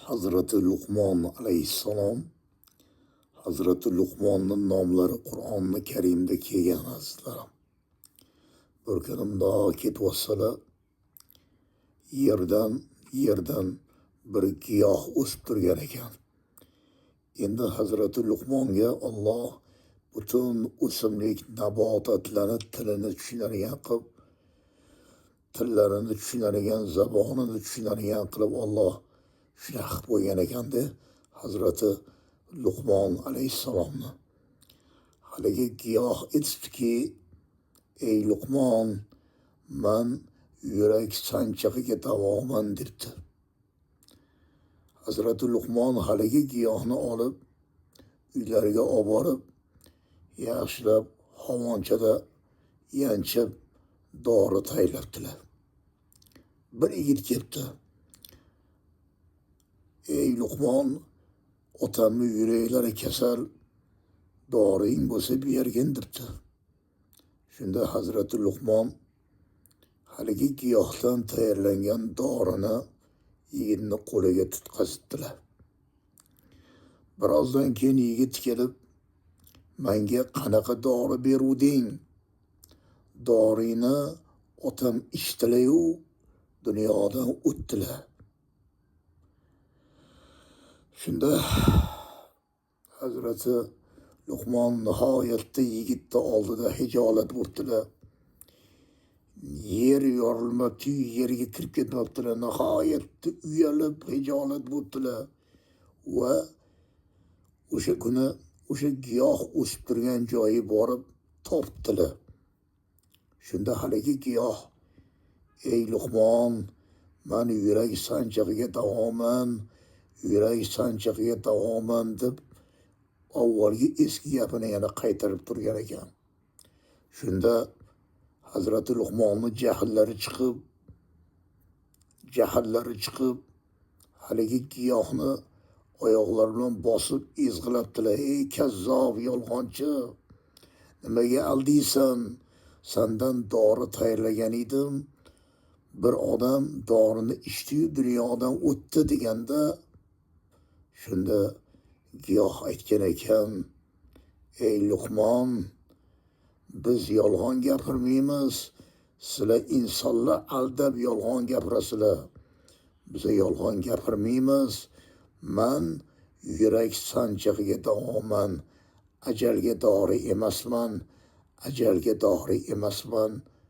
Hazrati Luqmon alayhissalom, Hazrati Luqmonning nomlari Qur'oni Karimda kelgan, azizlarim. Bir kuni mundoq ketyotsalar, yerdan bir giyoh o'sib turgan ekan. Endi Hazrati Luqmonga Alloh butun o'simlik, nabototlarni tilini tushunadigan qilib, tillarini tushunadigan, zabonini tushunadigan qilib Alloh shunaqa qilib qo'ygan ekanda Hazrati Luqmon alayhissalomni. Haligi giyoh aytibdiki: "Ey Luqmon, man yurak sanchig'iga davoman", debdi. Hazrati Luqmon haligi giyohni olib, uylariga olib borib, yaxshilab hovonchada yanchib, dori tayyorlabdilar. Bir yigit kelibdi. "Ey Luqmon, otamni yuraklari kasal, doring bo'lsa bergin", debdi. Shunda Hazrati Luqmon haligi giyohdan tayyorlangan dorini yigitni qo'liga tutqazibdilar. Birozdan keyin yigit kelib: "Menga qanaqa dori beruvding? Dorini otam ichdilar-yu, dunyodan o'tdilar." Shunda Hazrati Luqmon nihoyatda yigitni oldida hijolat bo'libdilar. Yer yorilmabdi, yerga kirib ketmabdilar. Nihoyatda uyalib, hijolat bo'libdilar va o'sha kuni o'sha giyoh o'sib turgan joyi borib topdilar. Shunda haligi giyoh: "Ey Luqmon, man yurak sanchig'iga davoman, yurak sanchig'iga davoman", deb avvalgi eski gapini yana qaytarib turgan ekan. Shunda Hazrati Luqmonni jahllari chiqib, haligi giyohni oyoqlari bilan bosib ezg'ilabdilar. "Ey kazzob, yolg'onchi, nimaga aldiysan? Sandan dori tayyorlagan edim. Bir odam dorini ichdi-yu, dunyodan o'tdi", deganda, shunda giyoh aytgan ekan: "Ey Luqmon, biz yolg'on gapirmaymiz. Sizlar insonlar aldab yolg'on gapirasizlar. Biz yolg'on gapirmaymiz. Man yurak sanchig'iga davoman, ajalga dori emasman, ajalga dori emasman".